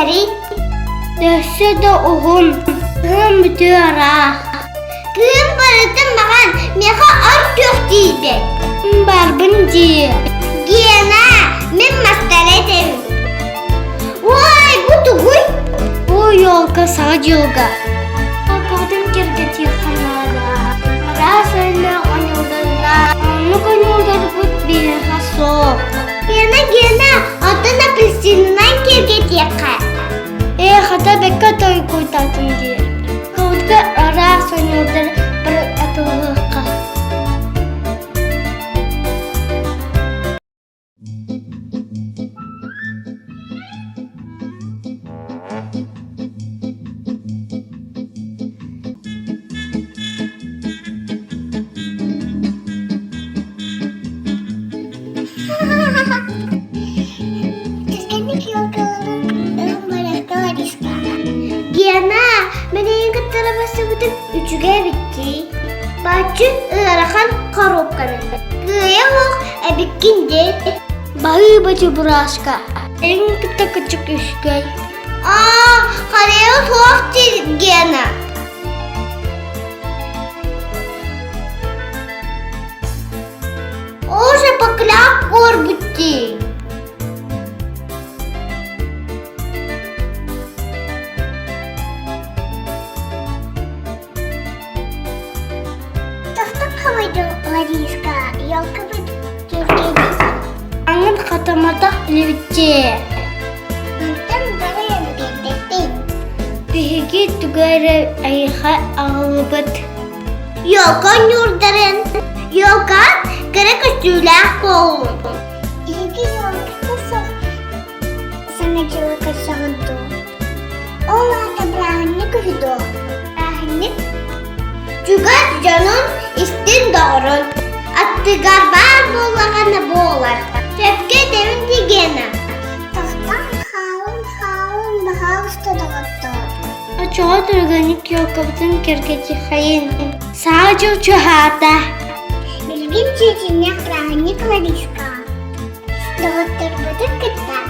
бүтэрий? Өссө да уһун, кыһын бүтүө ыраах. Кыым барытын маҕан, миэхэ ор күөх тиийбэт. Барбын дии. Гена, мин мастары этим. Ой, бу тугуй? Бу елка саҥа дьылга. Елкабытын кэргэтиэххэ наада. Араас өҥнөөх ойуулардаах. Оннук ойууларбыт биһиэхэ суох. Гена, Гена, оттон апельсинынан киэргэтиэххэ. Ээ, хата бэккэ тойкуйтаатым диир. Кыбытка араас ойуулар бары атыллыахха. Түргэнник елкаларын ылан Лариска. Гена, мин эйигин кыттара бассыбытым үчүгэй эбит дии. Баччы ыарахан коробканы. Кыайа суох эбиккин дии. Баһыыба чебурашка. Эйигин кытта кычык үчүгэй. Аа, харыйа суох диир Гена. Уже покляк корбутти. Тохтоп хавайдың Лариска, елкабыт киэргэйдик. Аңын хатаматах илибитче. Мантан бары элбэтэппит. Биһиги тугу эрэ эйиэхэ аҕаллыбыт. Елка ньуурдарын, елка кыра көстүүлээх буоллун. Эһиги елката суох саҥа дьылы көрсөҕүн дуу? Ол аата бырааһынньык үһү дуо? Бырааһынньык чугас дьонун истин доҕорун аттыгар баар буоллаҕына буолар. Сөпкө этэбин дии Гена. Тохтоон хаалын хаалын баһаалыста доҕоттоор. Оччоҕо түргэнник елкабытын кэргэтиэхэйин. Саҥа дьыл чугаһаата. Билигин чиэчиннээх бырааһынньык Лариска. Доҕотторбутун кытта.